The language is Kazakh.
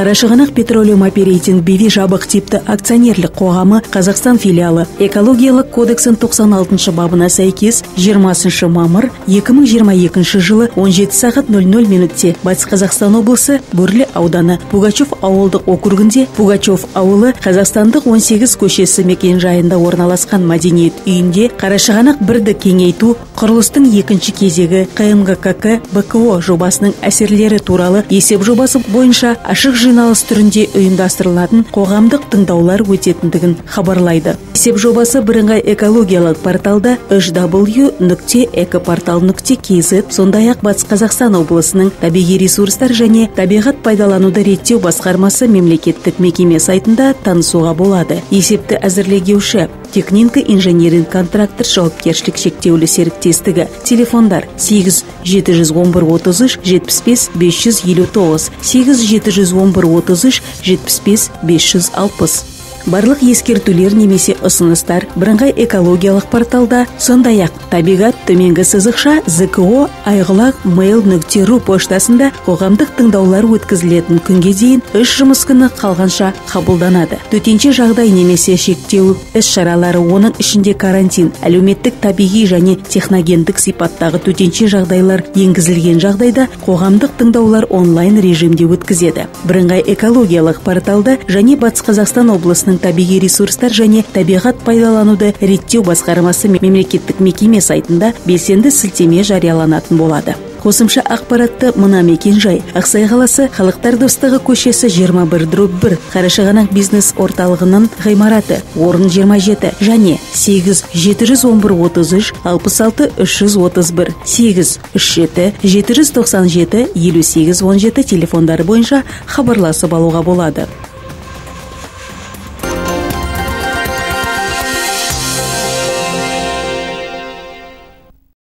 Қарашығанақ Петролиум Оперейтинг БВ жабық типті акционерлік қоғамы Қазақстан филиалы Экологиялық кодекстің 96 бабына сәйкес 20 мамыр 2022 жылы 17 сағат 00 минутте Батыс Қазақстан облысы Бөрлі ауданы Пугачев ауылдық округінде Пугачев ауылы Қазақстандық 18 көшесі мекенжайында орналасқан мәдениет үйінде Қарашығанақ бірді кеңейту құрылыстың екінші кезегі ҚМГКК БКО жобасының әсерлері туралы есеп жобасы бойынша ашық жиналыс түрінде ұйымдастырылатын қоғамдық тыңдаулар өтетіндігін хабарлайды. Есеп жобасы бірыңғай экологиялық порталда hw.ekoportal.kz, сондай-ақ Батыс Қазақстан облысының табиғи ресурстар және табиғат пайдалануды реттеу басқармасы мемлекеттік мекеме сайтында танысуға болады. Есепті әзірлегеуші Технинка инжиниринг контрактор жауапкершілік шектеулі серіктестігі. Телефондар 8 711 33 75 559, 8 711 33 75 560. Барлық ескертулер немесе ұсыныстар бірыңғай экологиялық порталда, сондай-ақ табиғат төменгі сызықша ЗКО айғылақ mail.ru поштасында қоғамдық тыңдаулар өткізілетін күнге дейін 3 жұмыс күні қалғанша қабылданады. Төтенше жағдай немесе шектеу іс-шаралары, оның ішінде карантин, әлеуметтік, табиғи және техногендік сипаттағы төтенше жағдайлар енгізілген жағдайда қоғамдық тыңдаулар онлайн режимде өткізеді. Бірыңғай экологиялық порталда және Батыс Қазақстан облысының табиғи ресурстар және табиғат пайдалануды реттеу басқармасы мемлекеттік мекеме сайтында белсенді сілтеме жарияланатын болады. Қосымша ақпаратты мына мекенжай: Ақсай қаласы, Халықтар достығы көшесі 21/1, Қарашығанақ бизнес орталығының ғимараты, орын 27 және 8 711 33 66 331, 8 37 797 58 17 телефондары бойынша хабарласып алуға болады.